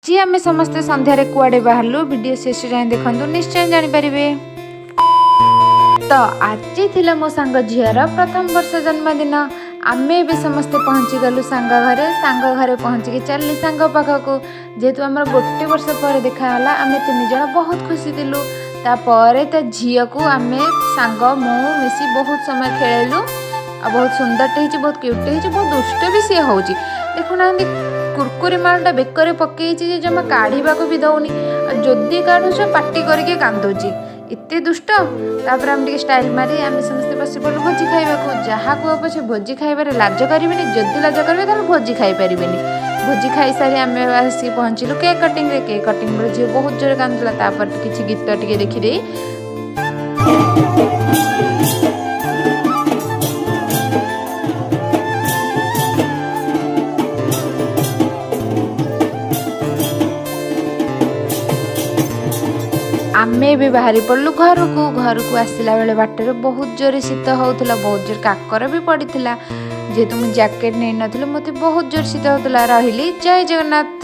ଆଜି ଆମେ ସମସ୍ତେ ସନ୍ଧ୍ୟାରେ କୁଆଡ଼େ ବାହାରିଲୁ, ଭିଡ଼ିଓ ଶେଷ ଯାଏଁ ଦେଖନ୍ତୁ, ନିଶ୍ଚୟ ଜାଣିପାରିବେ। ତ ଆଜି ଥିଲା ମୋ ସାଙ୍ଗ ଝିଅର ପ୍ରଥମ ବର୍ଷ ଜନ୍ମଦିନ। ଆମେ ଏବେ ସମସ୍ତେ ପହଞ୍ଚିଗଲୁ ସାଙ୍ଗ ଘରେ। ସାଙ୍ଗ ଘରେ ପହଞ୍ଚିକି ଚାଲିଲି ସାଙ୍ଗ ପାଖକୁ। ଯେହେତୁ ଆମର ଗୋଟେ ବର୍ଷ ପରେ ଦେଖାହେଲା, ଆମେ ତିନି ଜଣ ବହୁତ ଖୁସି ଥିଲୁ। ତାପରେ ତା ଝିଅକୁ ଆମେ ସାଙ୍ଗ ମୁଁ ମିଶି ବହୁତ ସମୟ ଖେଳିଲୁ। ଆଉ ବହୁତ ସୁନ୍ଦରଟେ ହେଇଛି, ବହୁତ କ୍ୟୁଟ୍ଟେ ହେଇଛି, ବହୁତ ଦୁଷ୍ଟ ବି ସିଏ ହେଉଛି। ଦେଖୁନାହାନ୍ତି, କୁରକୁରି ମାଲଟା ବେକରେ ପକେଇଛି ଯେ ଜମା କାଢ଼ିବାକୁ ବି ଦେଉନି। ଆଉ ଯଦି କାଢ଼ୁଛ, ପାଟି କରିକି କାନ୍ଦୁଛି, ଏତେ ଦୁଷ୍ଟ। ତାପରେ ଆମେ ଟିକେ ଷ୍ଟାଇଲ୍ ମାରି ଆମେ ସମସ୍ତେ ବସି ପଡ଼ିଲୁ ଭୋଜି ଖାଇବାକୁ। ଯାହା କୁହ ପଛେ, ଭୋଜି ଖାଇବାରେ ଲାଜ କରିବେନି। ଯଦି ଲାଜ କରିବେ, ତାହେଲେ ଭୋଜି ଖାଇପାରିବେନି। ଭୋଜି ଖାଇସାରି ଆମେ ଆସିକି ପହଞ୍ଚିଲୁ କେକ୍ କଟିଂରେ। କେକ୍ କଟିଂ ବେଳେ ଝିଅ ବହୁତ ଜୋରେ କାନ୍ଦୁଥିଲା। ତାପରେ କିଛି ଗୀତ ଟିକେ ଦେଖିଦେଇ ଆମେ ଏବେ ବାହାରି ପଡ଼ିଲୁ ଘରକୁ। ଘରକୁ ଆସିଲା ବେଳେ ବାଟରେ ବହୁତ ଜୋରେ ଶୀତ ହେଉଥିଲା, ବହୁତ ଜୋରେ କାକର ବି ପଡ଼ିଥିଲା। ଯେହେତୁ ମୁଁ ଜ୍ୟାକେଟ୍ ନେଇନଥିଲି, ମୋତେ ବହୁତ ଜୋରେ ଶୀତ ହେଉଥିଲା। ରହିଲି, ଜୟ ଜଗନ୍ନାଥ।